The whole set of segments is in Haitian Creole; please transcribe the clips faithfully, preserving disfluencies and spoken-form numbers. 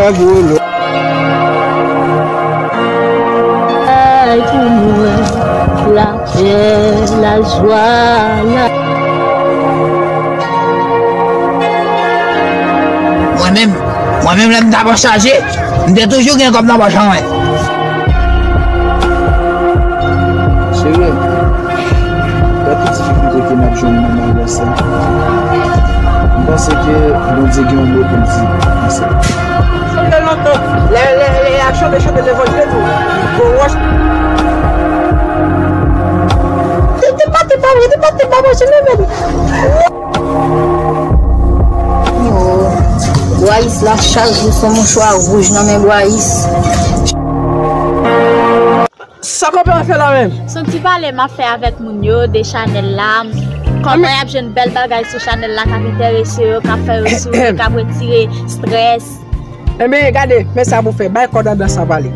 Ay pou mwen, lapè, lajwa, la. Mwen menm, mwen menm, lè m t ap chache, m te toujou gen kòb nan pòch mwen. Cheri, gad tout difikilte ke n ap jwenn nan maryaj sa. M panse ke Bondye gen yon mo pou l di nan sa. Sanble lontan, lè, lè, lè y ap chante, chante levanjil tou. Gwo wòch. Te, te pa, te pa vre, te pa, te pa vre, se menm. Yo, Bwayis la chaje sou mouchwa wouj nan men Bwayis. Sa konpè a fè la menm? Se yon ti pale m ap fè avèk moun yo de chanèl la. Kòman y ap jwenn bèl bagay sou chanèl la k ap enterese yo, k ap fè yo souri, k ap retire strès. Enben, gade, men sa pou fè, bay kòd andan sa pale.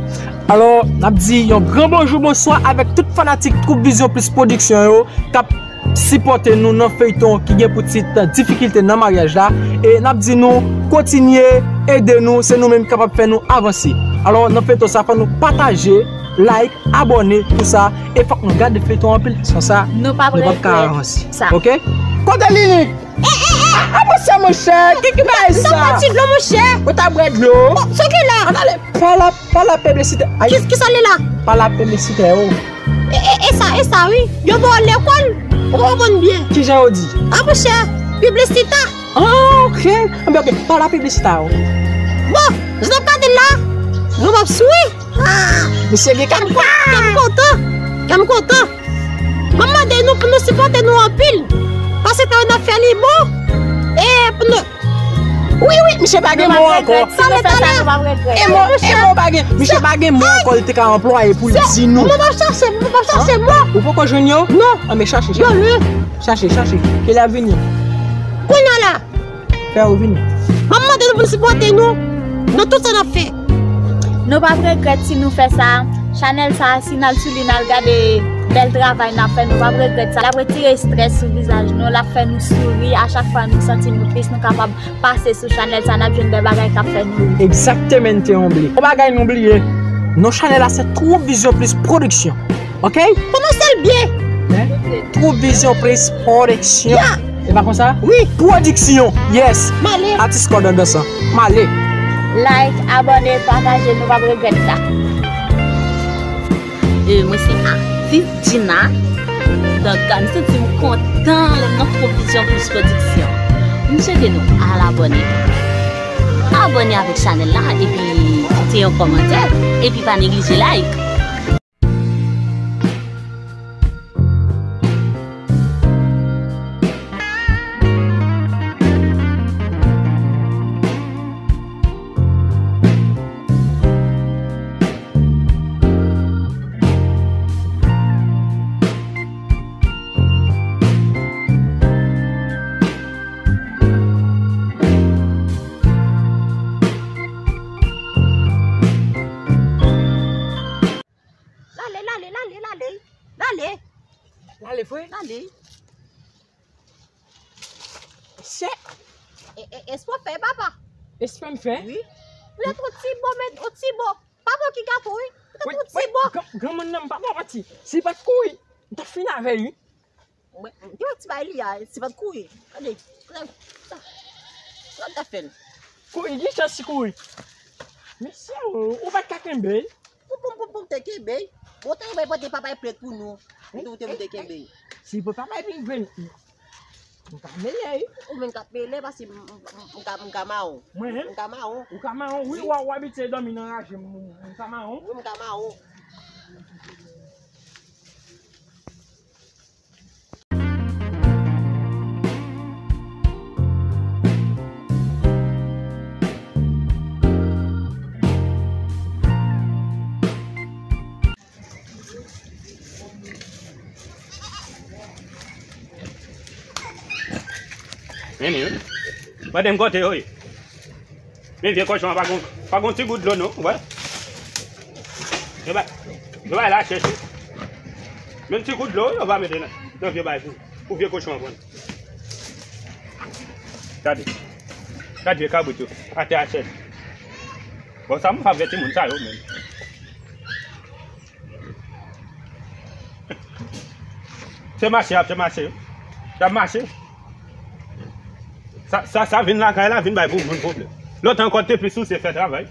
Alò, n ap di yon gran bonjou, bonswa avèk tout fanatik Twoup Vizyon Plis Pwodiksyon yo k ap sipòte nou nan feyton ki gen pou tit Difikilte nan maryaj la. E n ap di nou, kontinye ede nou, se nou menm ki kapab fè nou avanse. Alò, nan feyton sa, fò nou pataje, like, abòne, tou sa. E fòk nou gade feyton anpil, san sa, nou p ap ka avanse. Oke? Kote Lili? Eh, eh, eh! Ah, monchè, monchè, ki, ki bagay sa? Sa pa ti dlo, monchè. Ou ta bwè dlo? Bon, sa ki la? Ann ale, pa la, pa la piblisite. Ay. Ki, ki sa li la? Pa la piblisite, oh. E, e, e sa, e sa, wi. Yo ba w lekòl, ou pa konprann byen. Kijan yo di? Ah, monchè, piblisita. Ah, ok. Anben, ok, pa la piblisita, oh. Bon, jan n ap gade l la, nou p ap souri. Ah, misye gen kè m kontan. Kè m kontan. Mwen mande nou pou nou sipòte nou anpil. Paske travay n ap fè li bon. E pou nou. Wi, wi, misye pa gen mo ankò. Talè, talè. E mo, e mo pa gen. Misye pa gen mo ankò li te ka anplwaye pou l di nou. Mwen ap chache, mwen ap chache mo. Ou poko jwenn yo? Non. Anben chache, chache. Chache, chache. Ke l ap vini. Kounye a la. Fè yo vini. Mwen mande nou pou nou sipòte nou nan tout sa n ap fè. Nou p ap regrèt si nou fè sa. Chanèl sa a, si n al sou li, n al gade bèl travay n ap fè, nou p ap regrèt sa. L ap retire estrès sou vizaj nou, l ap fè nou souri. A chak fwa nou santi nou tris, nou kapab pase sou chanèl sa, n ap jwenn bèl bagay k ap fè nou ri. Egzaktemente, yon bli. Yon bagay nou bliye. Non chanèl la se Twoup Vizyon Plis Pwodiksyon. Ok? Pwononse l byen. Hein? Twoup Vizyon Plis Pwodiksyon. Ya. E pa konsa? Wi. Pwodiksyon. Yes. M ale. Atis kòd andan sa. M ale. Like, abòne, pataje, nou p ap regrèt sa. E mwen se atis Gina. Donk, m santi m kontan lè m nan Twoup Vizyon Plis Pwodiksyon. M swete nou al abòne. Abòne avèk chanèl la, epi kite yon kòmantè, epi pa neglije like. Lale, lale, lale, lale. Lale. Lale vre? Lale. Chè. E, e, espò fè, papa. Espò m fè? Wi. Ou te twò ti bo, men, o ti bo. Pa bon ki gato, wi. Ou te twò ti bo. Gran, granmoun nan, m pa ba w manti. Si l pa t kouri, m t ap fini avè l, wi. Mwen, m gen yon ti bagay li a, si pa t kouri. Gade, gade, sa, sa l ta fè l. Kouri, gen chans li kouri. Mesye, ou, ou pa t ka kenbe l. Pou, pou, pou, pou m te kenbe l. Bon, te bay pote papa e plent pou nou. Pou te m te kenbe l. Si pou papa e vin jwenn, m ka mele, wi. Ou menm k ap mele, paske m, m, m, m ka, m ka mawon. Mwen menm? M ka mawon. Ou ka mawon, wi, wi. W, w abitye dòmi nan raje, m, m, m ka mawon. Wi, m ka mawon. Vini, wi. Mande m kote yo ye. Men vye kochon an pa gon, pa gon ti gout dlo non, ou wè. Yo bay, yo bay la chèche. Menm ti gout dlo yo pa mete nan, nan vye bay pou, pou vye kochon an pran. Gade. Gade vye kabrit yo. Atè a chèche. Bon, sa m favè timoun sa yo menm. Se mache, ap se mache. Y ap mache. Sa, sa, sa vin lakay la, vin bay pou moun pwoblèm. Lòt ankò te plis souse fè travay.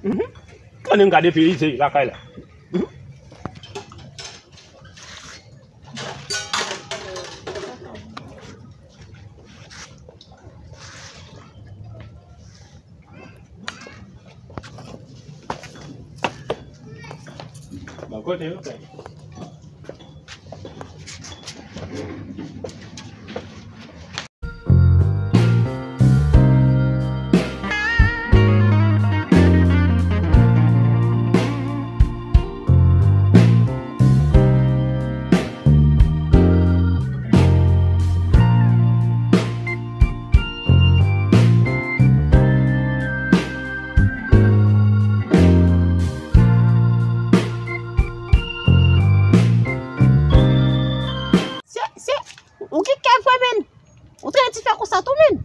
Mhm. Konnen m ka depi ide lakay la. Mhm. Bò kote yo fè. Se, se, ou gen kè vre, menn. Ou trennen ti fè konsa tou, menn.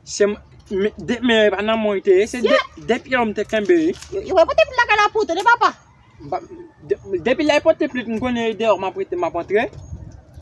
Se m, men, de, men e pa nan men w li te ye. Se de, de pye w m te kenbe, wi. Yo, yo, yo pote pil lakay la pou ou, tande, papa. M pa, de, depi lè y pote plit, m konnen e deyò m ap rete, m ap antre.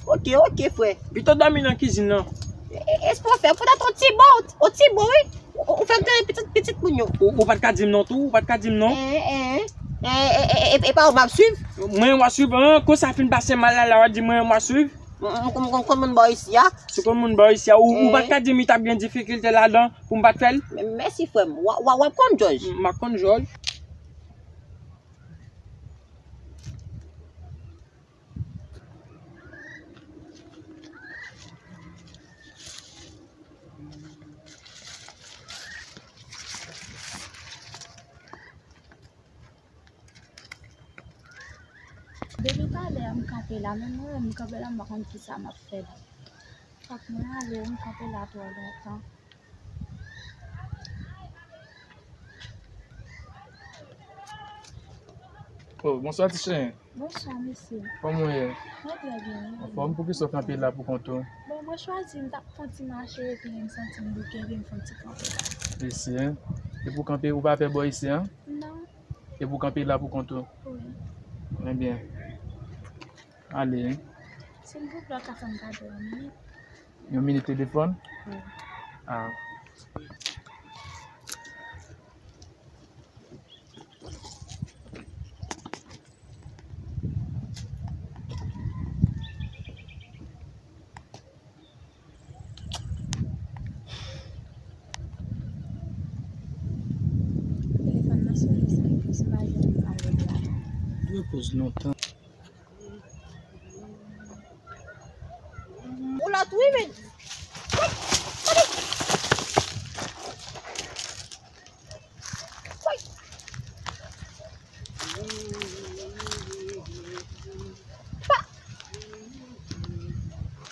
Ok, ok, frè. Pito dòmi nan kizin nan. E, e, espò fè, poutèt on ti bon, on ti bon, wi. Ou, ou fè m tande pitit, pitit moun yo. Ou, ou pa t ka di m non tou, ou pa t ka di m non. Eh, eh, eh, eh, eh, eh, e pa ou m ap swiv? Mwen w ap swiv, an, konsa fin pase mal la, la w ap di mwen w ap swiv. M, m, m, m konn moun bò isi a. Se konn moun bò isi a, ou, ou pa t ka di m li t ap gen difikilte ladan pou m pa t fè l? M, mèsi, frè m. W, w, w ap konn jòj. M, m ap konn jòj. Depi talè a m kanpe la, men mwen menm m kanpe la, m pa konn kisa m ap fè la. Fòk mwen ale, m kanpe la twò lontan. Oh, bonswa, ti chen. Bonswa, mesye. Kòman w ye? Mwen trè byen, wi. Anfòm, poukisa w kanpe la pou kont ou? Bon, mwen chwazi, m t ap fè yon ti mache, epi m santi m bouke, epi m fè yon ti kanpe la. Mesye, epi w kanpe, ou pa pè bò isi a? Non. Epi w kanpe la pou kont ou? Wi. Ebyen, ale. Silvouplè, w ka fè m kado yon minit? Yon minit telefòn? Wi. Ah. Telefòn nan sonnen, se pou se pa jwenn avèk la. Dwe poz lontan. Ou la tou, wi, men. Woy! Woy! Woy! Pa!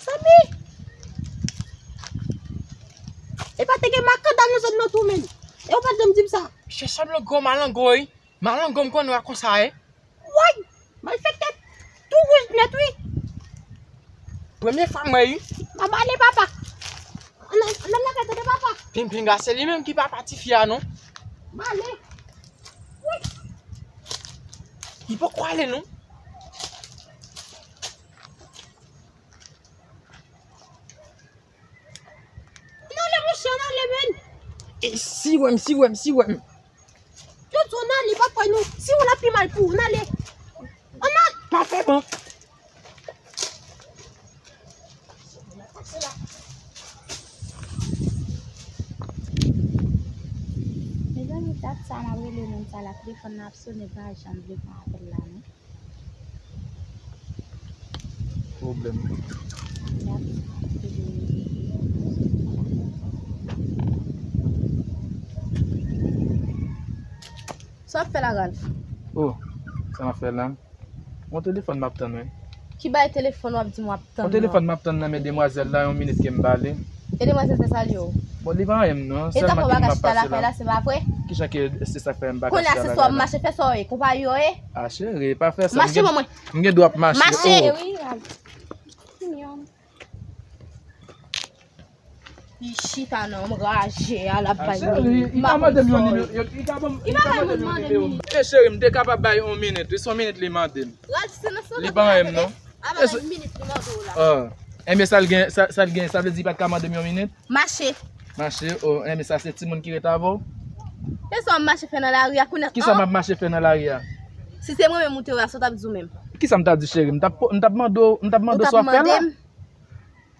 Samy! E pa te gen makandal nan zòn nan tou, men. E ou pa t janm di m sa. Misye sanble gwo malango, wi. Malango m konnen w a konsa, wi. Woy! Malfektè tou wouj nèt, wi. Premye fwa m wè, wi. M ap ale, papa. Ann al, ann al lakay tande, papa. Pinpin, se li menm ki papa tifi a, non? M ale. Woy! Li poko ale, non? Ann ale, monchè, ann ale, men. E si wè m, si wè m, si wè m. Yo di w ann ale, papa, nou. Si w la pi mal pou ou, ann ale. Ann ale. Pa fè bon. Mezanmi, dat sa m ap rele moun sa la, telefòn nan ap sonnen, pa janm vle pran apèl la, non. Pwoblèm. Sa w ap fè la, Ralph? Oh, sa m ap fè la? Yon telefòn m ap tann, wi. Ki bay telefòn w ap di m w ap tann? Yon telefòn m ap tann nan men demwazèl la, yon minit ke m ba li. E demwazèl sa salye w? Bon, li pa anyen m non, sèlman ke m ap pase la. E sa fè w pa ka chita lakay la, se pa vre? Kijan ke se sa k fè m pa ka chita lakay la? Kounye a se swa w mache fè sa w ye, konpayi w ye? A cheri, pa fè sa. Mache ban mwen. M gen dwa ap mache. Mache. Oh. Wi, Ralph. Li chita nan anraje a, l ap bay moun. Li pa konn sa. Li ka mande m yon minit. Li ka ban m, li ka mande m yon minit. E cheri, m te kapab bay yon minit. Wi, se yon minit li mande m. Li pa renmen m, non. Aba yon minit li mande w la. Ah. Enben, sa l gen, sa, sa l gen, sa vle di li pa t ka mande m yon minit? Mache. Mache, oh, enben, sa se timoun ki ret avè w? E sa w ap mache fè nan lari a, kounye a? Kisa m ap mache fè nan lari a? Si se mwen menm ou te wè, sa w t ap di w menm? Kisa m t ap di, cheri? M t ap, m t ap mande w, m t ap mande w sa w ap fè la?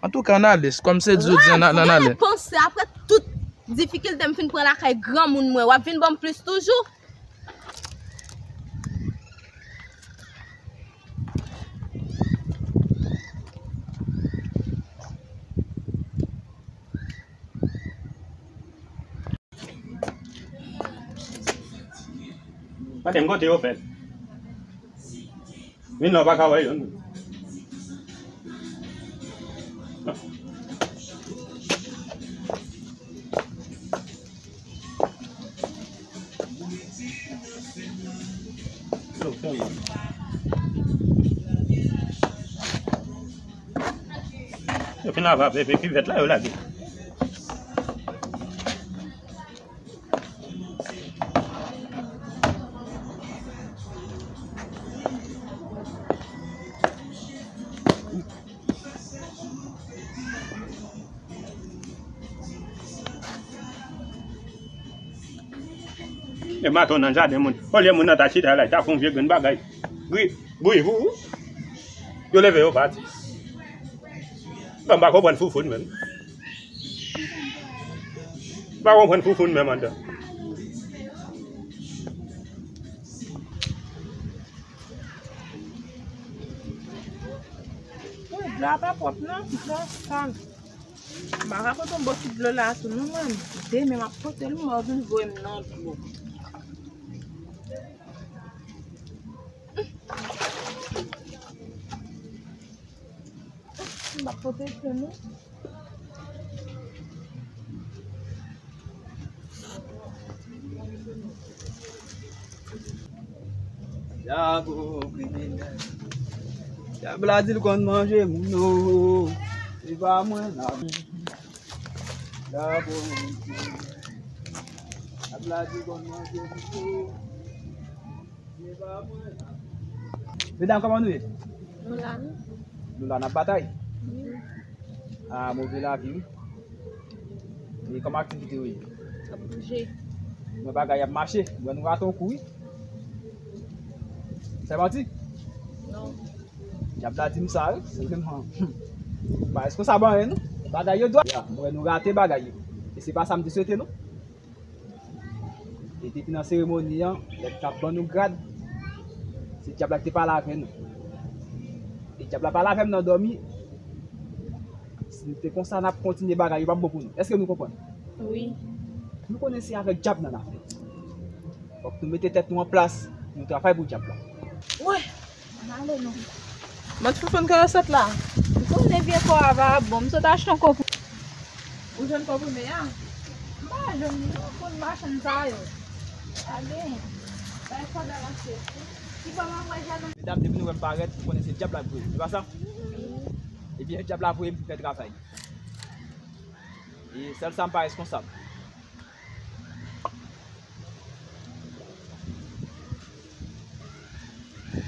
Antouka, ann ale, kòm se di w di, ann, ann ale. Gade panse, apre tout difikilte m fin pran lakay granmoun mwen, w ap vin ban m plis toujou? Maten, kote yo fèt? Vin la, w pa ka wè yo, non. Yo fin lave avè kivèt la, yo lage. E maton nan jaden moun. Olye moun nan ta chita la, ta fè yon vye grenn bagay. Gri, gri, vou, vou. Yo leve, yo pati. Bon, m pa konprann foufoun menm. M pa konprann foufoun menm anndan. Wi, dlo a pa pwòp non, dlo a sal. M pa ka pote yon bokit dlo la tou non mwen. Demen m ap pote l, mwen vin voye m nan dlo. M ap pote dlo non. Dyab kriminèl. Dyab la di l konn manje moun o. Se pa mwen la. Dyab kriminèl. Dyab la di l konn manje moun o. Medam, kòman nou ye? Nou la, non. Nou la, n ap batay. Wi. Ah, move lavi, wi. E kòman aktivite yo ye? Ap bouje. Men bagay ap mache. M wè nou rate yon kou, wi. Se manti? Non. Dyab la di m sa, wi. Se vrèman. Pa responsab anyen, non. Bagay yo dwat. Ya, m wè nou rate bagay yo. E se pa sa m te swete, non. E depi nan seremoni an, lè n t ap ban nou grad, se dyab la ki te pale avè nou. E dyab la pale avè m nan dòmi. Si nou te konsa n ap kontinye bagay, yo p ap bon pou nou. Èske nou konprann? Wi. Nou konnen se avèk dyab nan n ap fè. Fòk nou mete tèt nou an plas, nou travay pou dyab la. Wi. Ann ale non. Mwen t foufoun karasèt la. M konnen vye kò a va bon. M sot achte yon kò pou. Ou jwenn konprime a? M pa jwenn non, konn machann sa yo. Pa genyen. Bay fò dal achte. Ki bò m ap wè jaden? Medam, depi nou wè m parèt, nou konnen se dyab la k voye m, se pa sa? Ebyen, dyab la voye m pou fè travay. E sèl sa m pa reskonsab.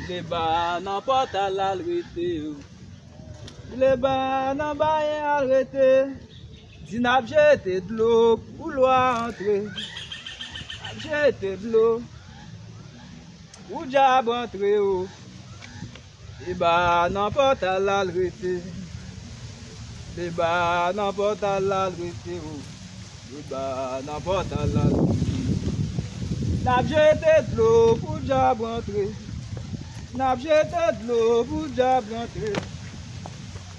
Leba nan pòt al, al rete o. Leba nan bayen al rete. Di n ap jete dlo pou lwa antre. N ap jete dlo pou dyab antre o. Leba nan pòt al, al rete. Leba nan pòt al, al rete o. Leba nan pòt al, al rete. N ap jete dlo pou dyab rantre. N ap jete dlo pou dyab rantre.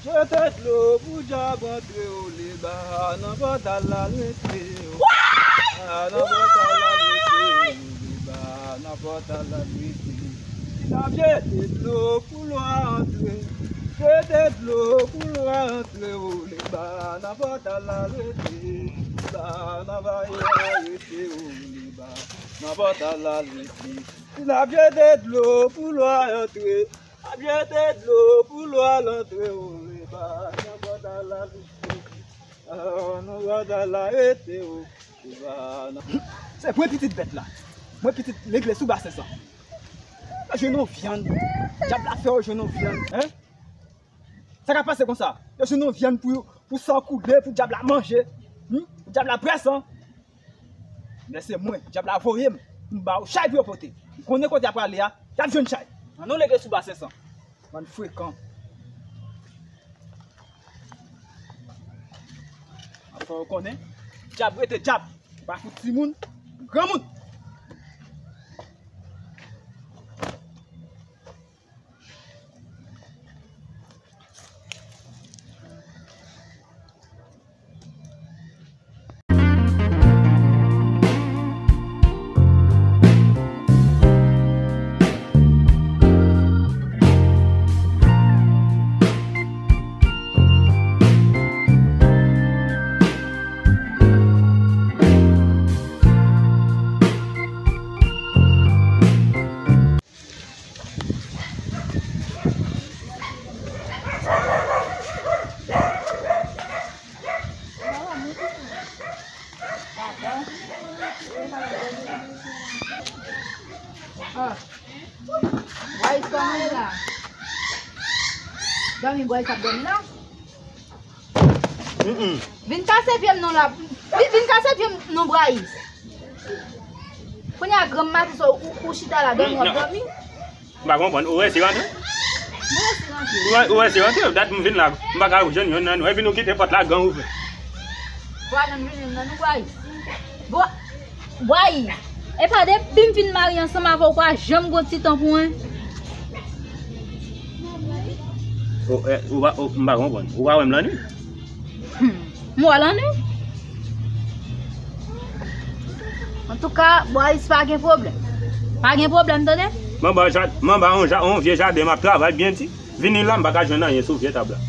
Jete dlo pou dyab rantre o. Leba nan pòt al, al rete o. Leba nan pòt al, al rete o. Leba nan pòt al, al rete. N ap jete dlo pou lwa antre. Jete dlo pou lwa antre o. Leba nan pòt al, al rete. Leba nan bayen al rete o. Leba nan pòt al, al rete. N ap jete dlo pou lwa antre. N ap jete dlo pou lwa antre o. Leba nan pòt al, al rete. Se mwen pitit bèt la. Mwen pitit legliz sou basen san. Yo jwenn yon vyann. Dyab la fè yo jwenn yon vyann. Hein? Sa ka pase konsa? Yo jwenn yon vyann pou, pou san koule, pou dyab la manje. Hmm? Pou dyab la bwè san. Men se mwen, dyab la voye m pou m ba yo chay pou yo pote. M konnen kote y ap prale a, y ap jwenn chay. Ann nou legliz sou basen san. Bann frekan. Ann fè yo konnen, dyab rete dyab. Pa fout timoun, granmoun. Ah. Bwayis, kòman ye la? Dòmi, Bwayis ap dòmi la? Mm-mm. Vin kase pye m non la. Vin, vin kase pye m non, Bwayis. Kounye a granm maten sa, ou, ou chita la, dòmi, w ap dòmi? M pa konprann. Ou resi rantre? Mwen resi rantre. Ou re-, ou resi rantre? Dat m vin la, m pa ka jwenn yonn nan nou. Epi nou kite pòt la gran ouvè. Vwa nan vin nan nou, Bwayis. Bwa-, Bwayis. Epa depi m fin marye ansanm avè w, pa janm gon ti tan pou mwen. O, e, ou pa, o, m pa konprann. Ou pa wè m lannwit? Hmm. M wè lannwit. Antouka, Bwayis, pa gen pwoblèm. Pa gen pwoblèm, tande? M anba ja-, m anba yon ja-, yon vye jaden, m ap travay byen di. Vini la, m pa ka jwenn anyen sou vye tab la.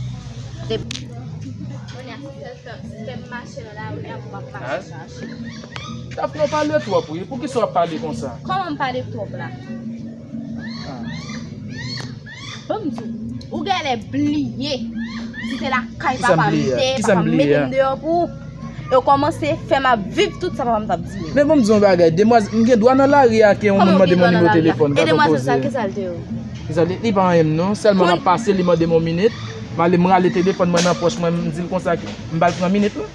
Kounye a, se sèl fè, fè m mache nan lari a, m ap mache chache. Dafne, w pale twòp, wi. Poukisa w ap pale konsa? Kòman m pale twòp la? Ah. Ban m di w, ou genlè bliye. Si se lakay papa m te ye, papa m mete m deyò pou ou. Yo kòmanse fè m ap viv tout sa papa m t ap di m. Men ban m di w yon bagay, demwaz-, m gen dwa nan lari a ke yon moun mande m yon nimewo telefòn, pa fè koze. E demwazèl sa, kisa l te ye? Kisa li, li pa anyen m non, sèlman m ap pase, li mande m yon minit, m ale m rale telefòn mwen nan pòch mwen, m di l konsa, m ba l tran minit la.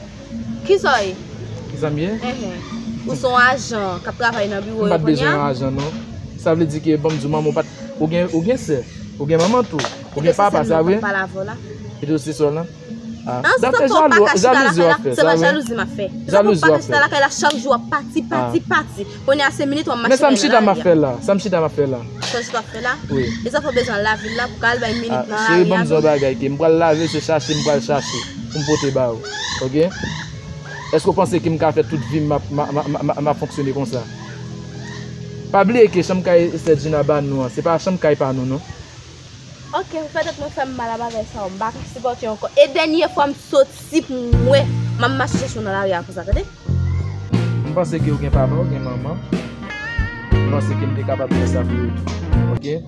Kisa w ye? Kisa m ye? Enhen. Ou se yon ajan k ap travay nan biwo yo kounye a? M pa t bezwen yon ajan non. Sa vle di ke, ban m di w, manman w pa t, ou gen, ou gen sè, ou gen manman tou, ou gen papa, sa vre? Kite se sè m nan, pa pale avè w la. Kite se sè w lan. Ah. Dafne, jalouzi w ap fè, sa vre? Se pa jalouzi m ap fè. Jalouzi w ap fè. Lakay la chak jou w ap pati, pati, pati. Kounye a se minit w ap mache nan lari a. Men sa m chita m ap fè la? Sa m chita m ap fè la? Sa w chita w ap fè la? Wi. E sa fè w bezwen al lavil la pou ka al bay minit nan lari a tou? Ah, cheri, ban m di w yon bagay ke m pral lave, se chache m pral chache pou m pote ba ou. Oke? Èske w panse ke m ka fè tout vi m m ap, m ap, m ap, m ap, m ap fonksyone konsa? Pa bliye ke chanm kay Sè Djina ba nou an, se pa chanm kay pa nou non. Oke, ou fè tèt mwen fè m mal a bagay sa yo. M pa ka sipòte ankò. E dènye fwa m soti pou m wè, m ap mache chèche w nan lari a konsa, tande? M panse ke ou gen papa, ou gen manman. M panse ke m te kapab fè sa pou ou tou. Oke?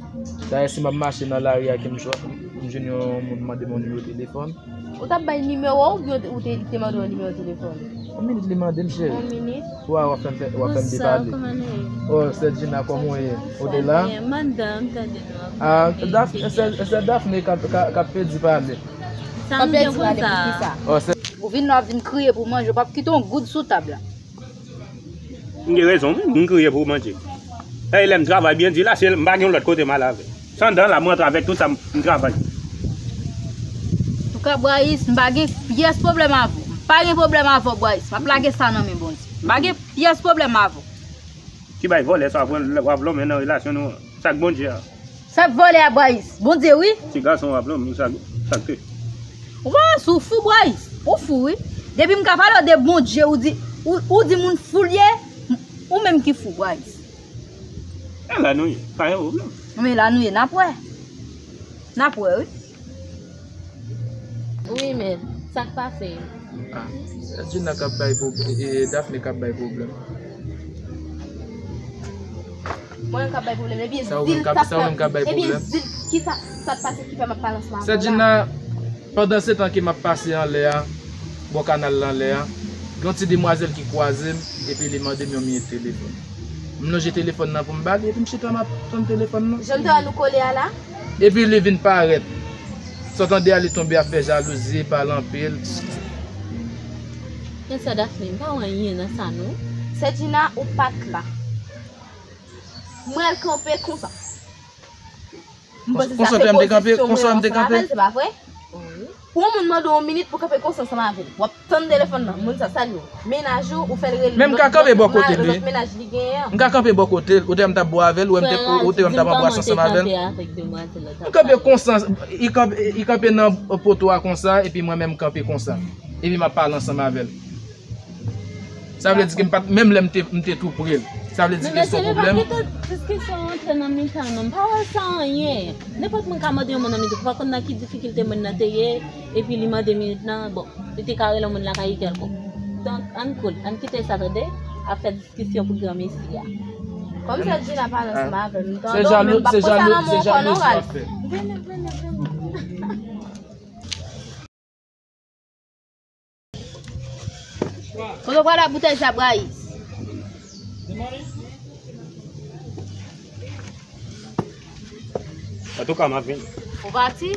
Dayè, si m ap mache nan lari a, ke m jwenn, m jwenn yon moun mande m yon nimewo telefòn. Ou t ap bay nimewo oubyen ou te, ou te, li te mande w nimewo telefòn? Yon minit li mande m, cheri. Yon minit? Wa, w ap fè m fè, w ap fè m depale. Bonswa, kòman nou ye? Oh, Sè Djina, kòman w ye? Ou te la? Sa byen, madanm, tande nou ap pale. Ah, Daf-, Sè, Sè Dafne k ap, k ap, k ap pedi pale. Sa nou gen konsa? Oh, Sè. Ou vin la, w ap vin kriye pou manje, w p ap kite yon goud sou tab la. M gen rezon, wi, m kriye pou manje. E lè m travay byen di la, se m pa gen lòt kote m al avè. San dan la, m rantre avèk tout sa m, m travay. Antouka, Bwayis, m pa gen pyès pwoblèm avè w. M pa gen pwoblèm avè w, Bwayis. M ap lage sa nan men Bondye. M pa gen pyès pwoblèm avè w. Ki bay vòlè sa w ap lonmen nan relasyon nou an? Sa k Bondye a? Sa k vòlè a, Bwayis? Bondye, wi. Ti gason w ap lonmen, sa, sa k te. Ou pa wè si w fou, Bwayis? Ou fou, wi. Depi m ka pale w de Bondye, ou di, ou, ou di moun fou l ye, ou menm ki fou, Bwayis. E la nou ye, pa gen pwoblèm. Men la nou ye, n ap wè. N ap wè, wi. Wi, men, sa k pase? Ah, Djina k ap bay pwob-, e, e, Dafne k ap bay pwoblèm. Mwen menm k ap bay pwoblèm, ebyen, di l sa k pase, ebyen, di l ki sa, sa k pase ki fè m ap pale ansanm avè w la. Sè Djina, pandan se tan ke m ap pase anlè a, Bò kanal lan lè a, gen yon ti demwazèl ki kwaze m, epi li mande m yon minit telefòn. M lonje telefòn nan pou m ba li, epi m chita m ap tann telefòn nan. Jan m te wè nou kole a la? Epi li vin parèt. Sa w tande a, li tonbe ap fè jalouzi, pale anpil. Men sa Daphné, m pa wè anyen nan sa non. Sè Gina, ou pa t la. Mwen al kanpe konsa. M panse sa se pozisyon mwen ansanm avè l, se pa vre? Pou yon moun mande w yon minit pou kanpe konsa ansanm avè l, w ap tann telefòn nan, moun sa salye w. Mennaj ou, ou fè l rele lòt, lòt mennaj li genyen an. Men m ka kanpe bò kote l, wi. M ka kanpe bò kote l, ou te wè m t ap bwè avè l, ou wè m te, ou te wè m t ap bwè bwè ansanm avè l. M kanpe konsa, li kanpe, li kanpe nan poto a konsa, epi mwen menm m kanpe konsa. Epi m ap pale ansanm avè l. Sa vle di ke m pa t, menm lè m te, m te tou pre l, sa vle di ke se yon pwoblèm. Men mesye, pa kite diskisyon antre nan mitan nou. M pa wè sa anyen. Nenpòt moun ka mande yon moun nan minit, ou pa konn nan ki difikilte moun nan te ye, epi li mande minit nan, bon, li te ka rele yon moun lakay li kèlkonk. Donk, ann cool, ann kite sa, tande, ap fè diskisyon pou granmesi a. Kòm sè Gina pale ansanm avè m, m tande w, men m p ap pran sa nan men w ankò non, Ralph. Vini, vini, vini. Kote w pral ak boutèy sa, Brayis? Antouka, m ap vini. Ou pati?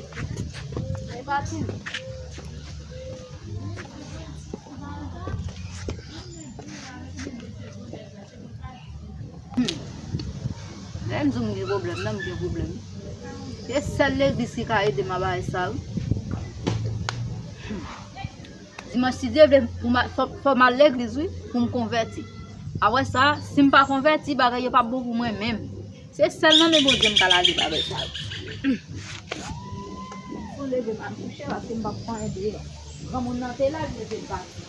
Ou pati? Hmm. Lè m di w m gen pwoblèm, non, m gen pwoblèm. Se sèl legliz ki ka ede m a bagay sa, wi. Hmm. Dimanch, si Dye vle, pou m a-, fò, fò m al legliz, wi, pou m konvèti. Apre sa, si m pa konvèti, bagay yo p ap bon pou mwen menm. Se sèl nan men Bondye m ka lage bagay sa yo. Fò leve m al kouche, paske m p ap fè anyen deyò. Granmoun nan te la, li leve l pati.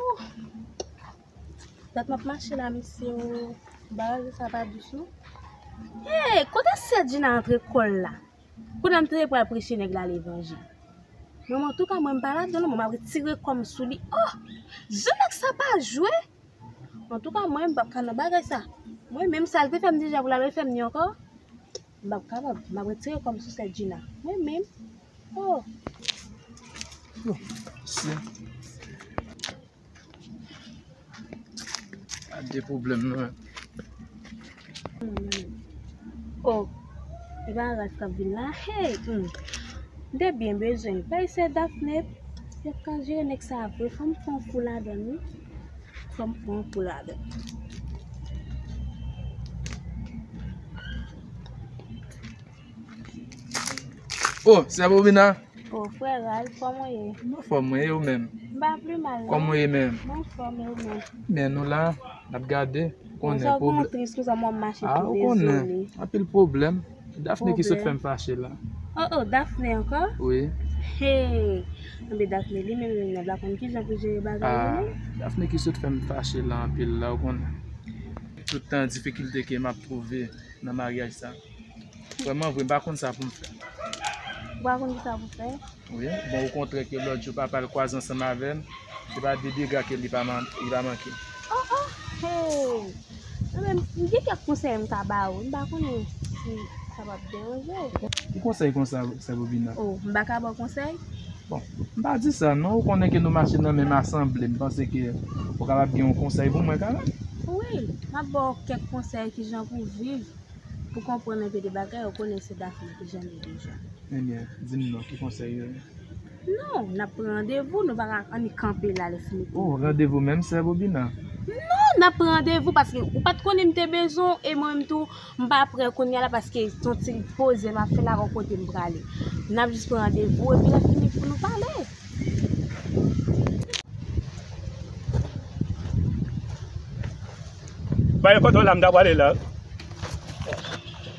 Ouh. Dat m ap mache la, mesye, o, bagay sa pa dous non. Hey, kote sè Gina antre kò l la? Kounye a m te pral preche nèg la levanjil. Mwen, antouka, mwen, m pa ladan non, mwen, m ap retire kò m sou li. Oh! Jan nèg sa pa jwe! Antouka, mwen, m p ap ka nan bagay sa. Mwen menm, sa l te fè m deja, pou l al refè m li ankò. M p ap kapab. M ap retire kò m sou sè Gina. Mwen menm. Oh! Oh, se. Gade pwoblèm nan. Oh, e pa Ralph k ap vin la. Hey, hmm. M te byen bezwen l. Bay sè Daphné, y ap ka jere nèg sa a vre. Fò m pran yon kou ladan l, wi. Fò m pran yon kou ladan l. Oh, sè Bobina. Oh, frè Ralph, kòman w ye? M anfòm, mwen, e ou menm? M pa pi mal non. Kòman w ye menm? M anfòm, e ou menm? Men nou la, n ap gade, ou konnen pwoblèm. Sa w gen tris konsa, mwen ap mache tou dezole. Ah, ou konnen. Anpil pwoblèm. Daphné ki sot fè m fache la. Oh, oh, Daphné ankò? Wi. Hey! Enben Daphné li menm, menm, m pa konn kijan pou jere bagay yo non. Ah, Daphné ki sot fè m fache la anpil la, ou konnen. Tout tan difikilte ke m ap twouve nan maryaj sa. Vrèman vre, m pa konn sa pou m fè. Ou pa konn ki sa pou fè? Wi, bon, okontrè ke lòt jou papa l kwaze ansanm avè m, se pa de dega ke li pa man-, li pa manke. Oh, oh, hey! Mwen menm, m gen kèk konsèy m ka ba ou, m pa konnen si sa p ap deranje w. Ki konsèy konsa, sè Bobina? Oh, m pa ka ba w konsèy? Bon, m pa di sa non, ou konnen ke nou mache nan menm asanble, m panse ke ou kapab gen yon konsèy pou mwen kanmenm. Wi, m ap ba w kèk konsèy kijan pou w viv. Pou konprann enpe de bagay, ou konnen se Daphné ki jan li deja. Ebyen, di m non, ki konsèy yo ye? Non, n ap pran randevou, nou pa ka annik kanpe la lè fini. Oh, randevou menm, sè Bobina? Non, n ap pran randevou paske ou pa t konnen m te bezwen w, e mwen menm tou, m pa prè kounye a la paske se yon ti poze m ap fè la, gon kote m prale. N ap jis pran randevou, epi lè fini pou nou pale. E kote w la m ta prale la?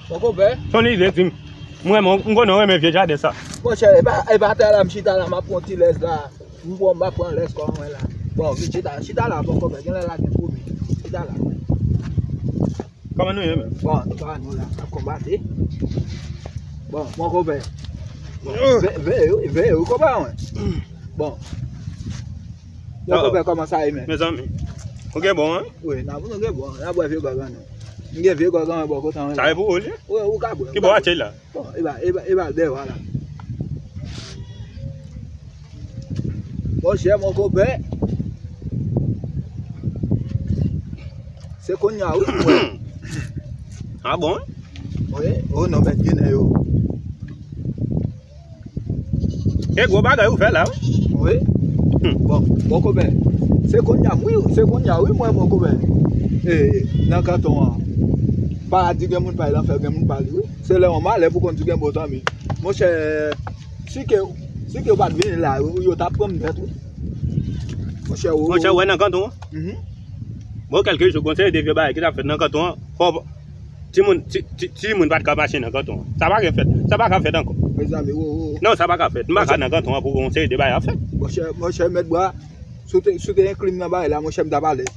Poko pè. Son lide di m. Mwen, mwen, m konnen w renmen vye jaden sa. Monchè, e pa, e pa tè la m chita la, m ap pran ti lèz la. M pran, m ap pran lèz kò mwen la. Bon, vin chita, chita la, poko pè. Genlè la gen pwoblèm. Chita la. Kòman nou ye menm? Bon, nou pa nou la, ap konbate. Bon, mon konpè. Bon, veye, veye, veye, ou konpè mwen. Bon. Mon konpè, kòman sa ye menm? Mezanmi. Ou gen bon, hein? Wi, n ap, nou gen bon. N ap bwè vye gòg an nou. M gen vye gòg an mwen bò kote an. Sa e pou ou li? Wi, ou ka bwè. Ki bò atye la? Bon, e ba, e ba, e ba dèyè w la. Monchè, mon konpè. Se kounye a, wi, mwen. Ah bon? Wi, o non, mèt Ginen yo. E gwo bagay ou fè la, wi. Wi. Hmm. Bon, mon konpè. Se kounye a, wi, se kounye a, wi, mwen, mon konpè. E, nan kanton an. Paradi gen moun pa l, lanfè gen moun pa li, wi. Se lè yon malè pou konn di gen bon zanmi. Monchè, si ke, si ke yo pa t vini la, yo, yo t ap pran m nèt, wi. Monchè, ou, Monchè, ou wè nan kanton an? Mhm. Bon, kèlke jou, gon seri de vye bagay ki t ap fèt nan kanton an. Fò timoun, ti, ti, timoun pa t ka mache nan kanton an. Sa pa gen fèt. Sa pa ka fèt ankò. Mezanmi, ou, ou. Non, sa pa ka fèt. M pa ka nan kanton an pou gon seri de bagay ap fèt. Monchè, monchè, mèt bwa, si w te, si w te enkli m nan bagay la, monchè, m t ap alèz.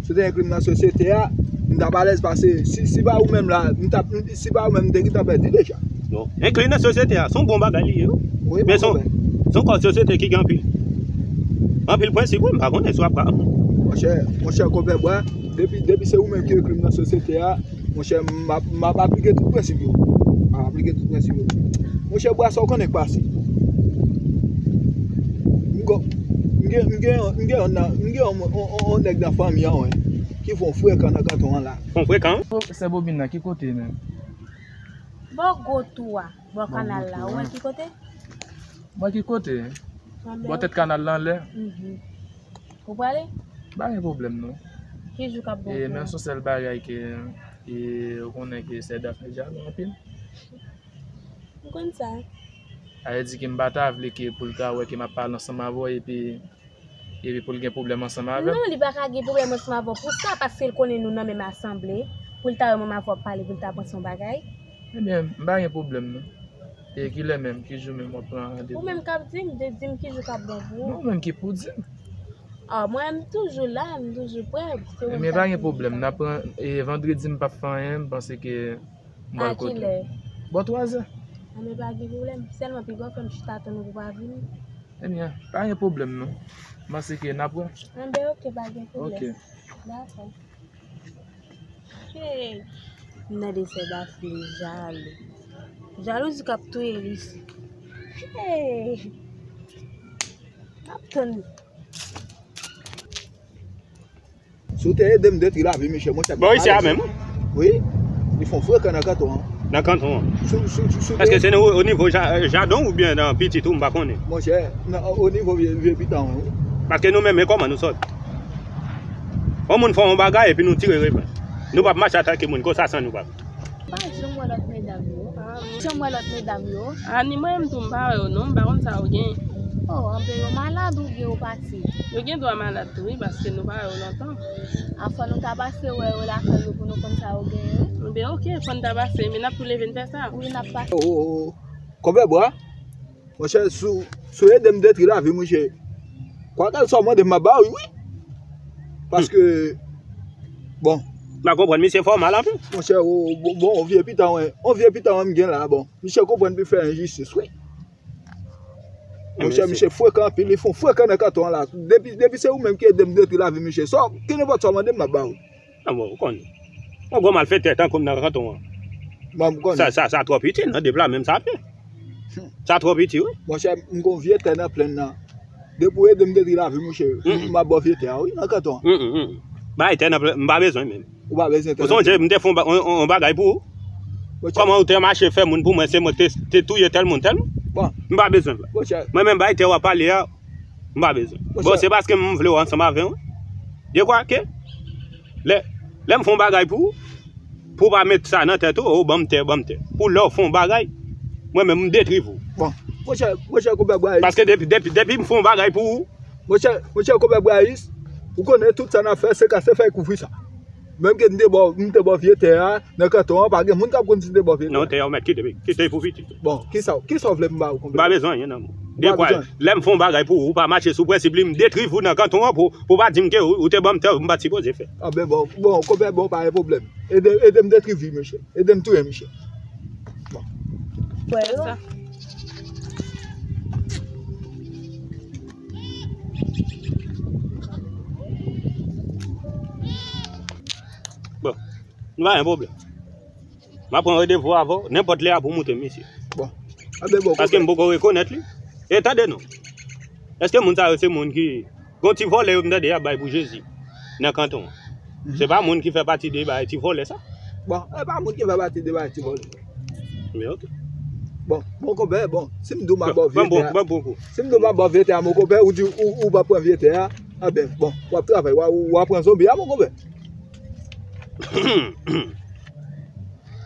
Si w te enkli m nan sosyete a, m t ap alèz pase si, si pa ou menm la, m t ap, si pa ou menm, m te gentan pèdi deja. Bon, enkli nan sosyete a, se yon bon bagay li ye, wi. Wi, men se yon, se yon kòd sosyete ki gen anpil, anpil prensip, wi, m pa konnen si w ap ka. Monchè, monchè, konpè bwa, depi, depi se ou menm ki enkli m nan sosyete a, monchè, m ap, m ap aplike tout prensip yo. M ap aplike tout prensip yo. Monchè, bwa, sa w konnen k pase? M gen, m gen, m gen yon nan, m gen yon, yon, yon, yon nèg nan fanmi an, wi, ki fè yon frekan nan kanton an la. Fè yon frekan? Sè Bobin nan, ki kote menm? Bò gwo tou a, bò kanal la, ou wè ki kote? Bò ki kote? Bò tèt kanal la anlè? Mhm. Ou prale? Pa gen pwoblèm non. Ki jou k ap bon pou ou? E, men se yon sèl bagay ke, e, ou konnen ke sè Dafne jalou anpil. M konn sa. Sa vle di ke m pa ta vle ke pou l ta wè ke m ap pale ansanm avè w epi, epi pou l gen pwoblèm ansanm avè m. Non, li pa ka gen pwoblèm ansanm avè w pou sa, paske l konnen nou nan menm asanble, pou l ta wè mwen avè w ap pale, pou l ta panse yon bagay. Ebyen, m pa gen pwoblèm non. E kilè menm, ki jou menm w ap pran randevou? Ou menm k ap di m, de di m ki jou k ap bon pou ou. Non, ou menm ki pou di m. Ah, mwen, m toujou la, m toujou prè. Se ou menm ki ap di m. Ebyen, pa gen pwoblèm, n ap pran, e, vandredi m p ap fè anyen, m panse ke m pral kote w. A kilè? Bò twazè. Anben, pa gen pwoblèm, sèlman piga w fè m chita tann ou pou w pa vini. Ebyen, pa gen pwoblèm non. M panse ke n ap wè. Anben, oke, pa gen pwoblèm. Oke. Dakò. Hey, m tande sè Dafne jalou. Jalouzi k ap touye l isi. Hey, m ap tann. Si w te ede m detwi lavi misye, monchè. Bò isi a menm? Wi. Li fè yon frekan nan kanton an. Nan kanton an. Sou, sou, sou, sou. Èske se nan o, o nivo ja-, jaden w oubyen nan pitit ou, m pa konnen. Monchè, nan, o nivo vye, vye pitit an, wi. Paske nou menm, men kòman nou sòti? Yon moun fè yon bagay epi nou tire revanj. Nou p ap mache atake moun konsa san nou p ap. Pa janm wè lòt medam yo. Janm wè lòt medam yo. A, ni mwen menm tou, m pa wè yo non, m pa konn sa yo gen. Oh, anben yo malad oubyen yo pati? Yo gen dwa malad tou, wi, paske nou pa wè yo lontan. A, fò nou ta pase wè yo lakay yo pou nou konn sa yo genyen. Anben, oke, fò n ta pase, men n ap tou leve n fè sa. Wi, n ap pase. Oh, oh, oh. Konpè bwa. Monchè, si w, si w ede m detwi lavi misye, kwakèlswa w mande m, m ap ba w li, wi. Paske, bon. M pa konprann, misye fè w mal anpil. Monchè, o, bon, bon, on vye pita, wi. On vye pita, wi, m gen la, bon. Misye konprann pi fè enjistis, wi. Monchè, misye frekan anpil, li fè yon frekan nan kanton an la. Depi, depi se ou menm ki ede m detwi lavi misye, sa, kenenpòt sa w mande m, m ap ba w. A bon, ou konnen. Yon gwo malfektè tankou m nan kanton an. Bon, m konnen. Sa, sa, sa twò piti, nan de pla menm sa pye. Hmm. Sa twò piti, wi. Monchè, m gon vye tè nan plenn nan. Depi w ede m detwi lavi, monchè, m ap ba w vye tè a, wi, nan kanton an. Mm, mm, mm. Bay tè nan plenn, m pa bezwen menm. Ou pa bezwen tè nan plenn. Ou sonje, m te fè yon ba-, yon, yon, yon bagay pou ou? Monchè. Kòman ou te mache fè moun pou mwen, se mwen ki te, te touye tèl moun, tèl moun? Bon. M pa bezwen. Monchè. Mwen menm, bay tè w ap pale a, m pa bezwen. Bon, se paske m vle w ansanm avè m. De kwa ke? Lè, lè m fè yon bagay pou ou, pou w pa met sa nan tèt ou, o, ban m tè, ban m tè. Pou lè w fè yon bagay, mwen menm, m detri pou ou. Bon, monchè, monchè, konpè Brayis. Paske depi, depi, depi m fè yon bagay pou ou. Monchè, monchè, konpè Brayis, ou konnen tout sa n ap fè, se kase fèy kouvri sa. Menm ke m te ba w, m te ba w vye tè a, nan kanton an, pa gen moun k ap konn si m te ba w vye tè a. Non, tè a w mèt kite, kite pou pitit. Bon, kisa, kisa w vle m ba w konplèman? M pa bezwen anyen nan men w. Ou pa bezwen. Depi lè m fè yon bagay pou ou, ou pa mache sou prensip li, m detri vi w nan kanton an pou, pou w pa di m ke ou, ou te ban m tè, m pa t sipoze fè. A ben bon, bon, konpè, bon, pa gen pwoblèm. Ede, ede m detri vi misye. Ede m touye misye. Bon. Wè, sa. Bon, nou pa gen pwoblèm. M ap pran randevou avè w, nenpòt lè a pou w montre m misye. Bon. A ben bon, konpè. Paske m poko rekonèt li. E tande non. Èske moun sa yo se moun ki, gon ti vòlè yo m tande y ap bay pou Jezi nan kanton an? Se pa moun ki fè pati de bay ti vòlè sa? Bon, e pa moun ki fè pati de bay ti vòlè. Men oke. Bon, mon konpè, bon, si m di w m ap ba w vye tè a, si m di w m ap ba w vye tè a, mon konpè, ou di ou, ou pa pran vye tè a, a ben, bon, w ap travay, w a, w a pran zonbi a, mon konpè.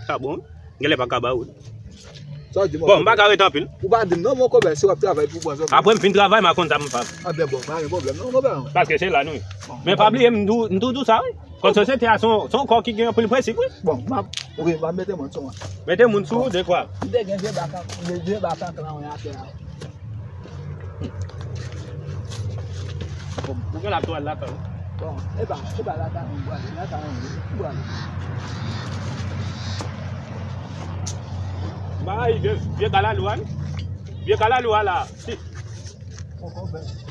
Sa bon, genlè pa ka ba ou. Sa w di, mon konpè? Bon, m pa ka ret anpil. Ou pa di m non, mon konpè, si w ap travay pou pran zonbi. Apre m fin travay, m a konn sa m fè. A ben bon, pa gen pwoblèm non, mon konpè. Paske se la nou ye. Men pa bliye, m tou, m tou di w sa, wi. Kòm sosyete a se yon, se yon kò ki gen anpil prensip, wi. Bon, m ap, wi, m ap mete mwen sou mwen. Mete moun sou ou, dekwa. M te gen vye bak, vye bak an klan atè a. Bon, ou gen la pou al lakay ou. Bon, e pa, e pa lakay mwen prale, lakay mwen prale. Bay, vye, vye kalalou a, wi. Vye kalalou a la. Si.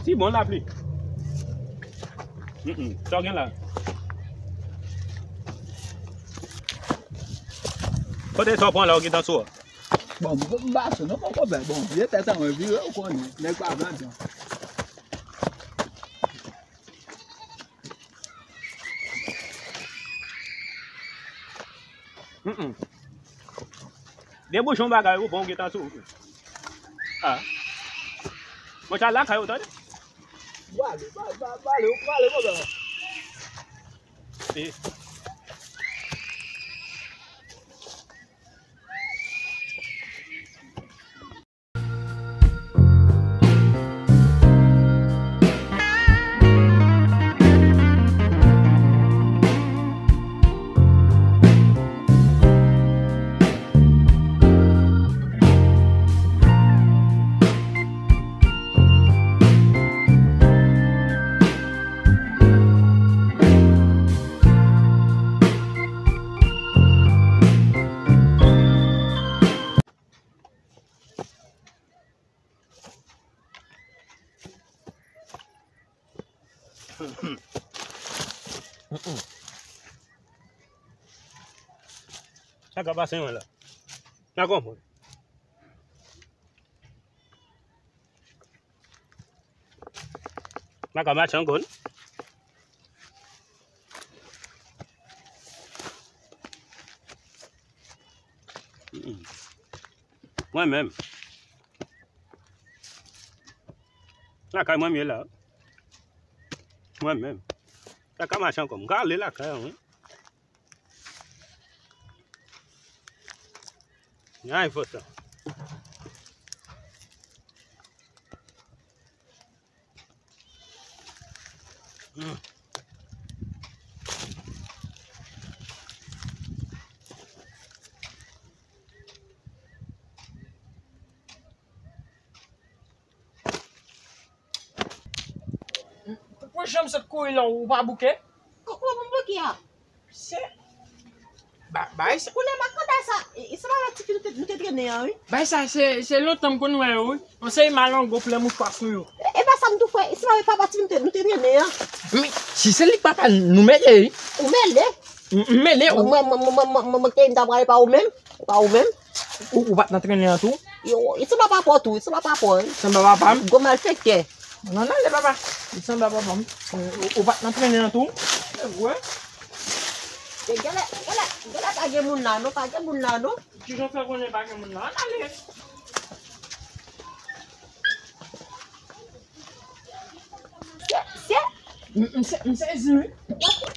Si bon lapli. Mm, mm. Sa w gen la? Kote sa w pran la, w gentan sou a? Bon, m pa sou non, poko bèl. Bon, vye tèt an mwen vire, ou konnen, nèg pa blan jan. Mm, mm. Debouche yon bagay, ou bon, gentan sou. Ah. Mwen, sa lakay ou, tande? Prale, prale, prale, prale, prale, prale. Sa ka pase mwen la. N a konprann. M pa ka mache ankò, non. Mwen menm. Lakay mwen m ye la. Mwen menm. M pa ka mache ankò. M ka ale lakay an, wi. Ay, fò sa. Hmm. Ou janm sot kouri la, ou pa bouke? Ou pa pou bouke a? Se ba-, bay sa. Kounye a m ap konn bay sa. E, e se pa ti fi nou te, nou te trennen an, wi. Bay sa, se, se lontan m konn wè yo, wi. Yon seri malango plen mouchwa sou yo. E, e pa sa m tou fè. E se pa, pa, pa ti fi nou te, nou te trennen an. Men, si se li k papa n, nou mele, wi. Ou mele? M, m mele, wi. Mwen, mwen, mwen, mwen, mwen, mwen, mwen, te, m ta prale pa ou menm. E pa ou menm? Ou, ou pa t nan trennen an tou? Yo, li sanble papa w tou, li sanble papa w, wi. Sanble papa m? Gwo malfektè. Non, non, le papa. Li sanble papa m. Ou, ou pa t nan trennen an tou? Se vre. E genlè, genlè, genlè pa gen moun la, non, pa gen moun la, non. Kijan w fè konnen pa gen moun la? Ann ale. Se, se. M, m se-, m sezi, wi. W ap fin